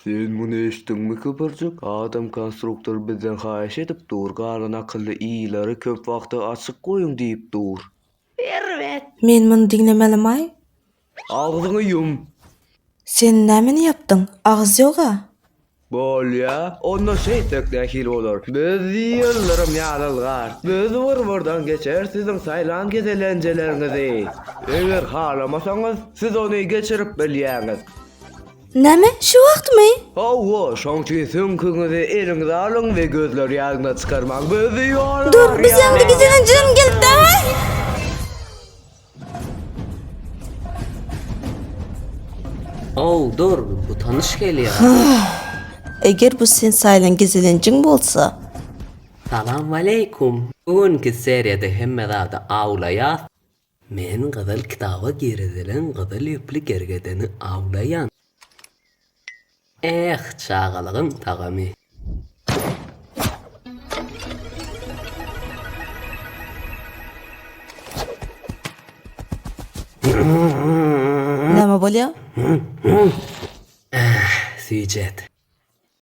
Sen muny eşitdiňmi köpürjik? Adam konstruktor bizden haýyş edip dur, galan akylly ýylary köp wagta açyk goýuň diýip dur. Erbet. Men muny diňlemelimaý? Agzyňy ýum. Sen nämeni ýapdyň? Agyz ýog-a. Bolýa, onda şeýtsek nähili bolar? Biz ýyldyrym ýaly ylgar. Biz bir-birden geçeris siziň saýlan gezelenjeleriňizi. Eger halamasaňyz, siz ony geçirip bilýäňiz. Näme, şu wagtmy? Hawa, şoň üçin süňküňizi eliňize alyň we gözleri ýadyňdan çykarmaň. Biz ýola Dur, biz barýarys. ýaňky gezelenjeden gelip-dä! Ow, dur, bu tanyş gelýär. Eger bu sen saýlan gezelenjiň bolsa. Salamaleýkum! Bu günki seriýada hemme zady awlaýas. Men gyzyl kitaba girizilen gyzyl ýüpli gergedeni awlaýan. Eh, çagalygyň tagamy. Näme bolýa? Eh, süýji et.